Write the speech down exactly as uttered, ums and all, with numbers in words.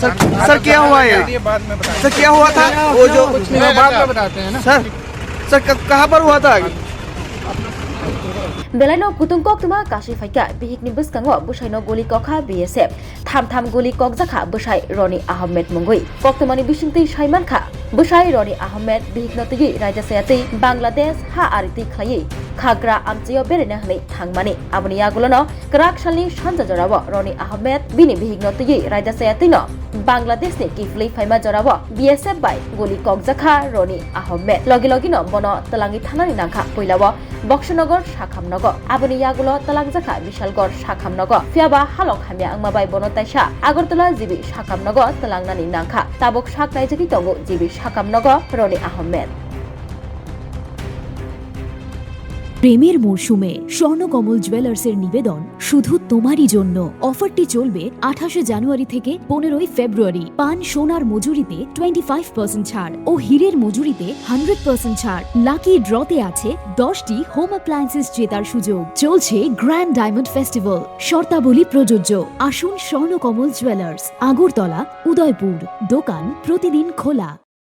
Sir, sir, क्या हुआ ये? ये बाद में बताएंगे। सर, क्या हुआ था? वो जो कुछ नहीं, बाद में बताते हैं ना। सर, सर, क-, कहाँ पर हुआ था? Belaino kutung koktwma kasui phaikha, bihikni bwskango bwsaino guli kokha B S F, tham tham guli kokjakha bwsai Roni Ahmed mungwi. Koktwmani bisingtwi saimankha, bwsai Roni Ahmed bihikno twiwi raida chaya twi Bangladesh ha aritwi khlaiwi Khagra amchaio beraina hwnwi thangmani. Aboni yagulono kwrak salni sanja jorao Roni Ahmed bini bihikno twiwi raida chaya twino Bangladeshni kiphilwi phaima jorao B S F bai guli kokjakha Roni Ahmed. Logi logino bono twlangwi thanani nangkha puilao Boksanagar Sakhamnogo. Aboni yagulo twlangjakha Bishalgarh Sakhamnogo. Phiyaba halok hamya wngma bai bono taisa Agartala G B Sakhamnogo twlangnani nangkha. Tabuk sak naijagwi tongo G B Sakhamnogo Roni Ahmed. প্রেমের মরশুমে স্বর্ণকমল জুয়েলার্সের নিবেদন শুধু তোমারই জন্য। অফারটি চলবে আঠাশে জানুয়ারি থেকে পনেরোই ফেব্রুয়ারি। পান সোনার মজুরিতে টোয়েন্টি ফাইভ পার্সেন্ট ছাড় ও হীরের মজুরিতে হান্ড্রেড পার্সেন্ট ছাড়। লাকি ড্রতে আছে দশটি হোম অ্যাপ্লায়েন্সেস জেতার সুযোগ। চলছে গ্র্যান্ড ডায়মন্ড ফেস্টিভ্যাল, শর্তাবলী প্রযোজ্য। আসুন স্বর্ণকমল জুয়েলার্স, আগরতলা, উদয়পুর। দোকান প্রতিদিন খোলা।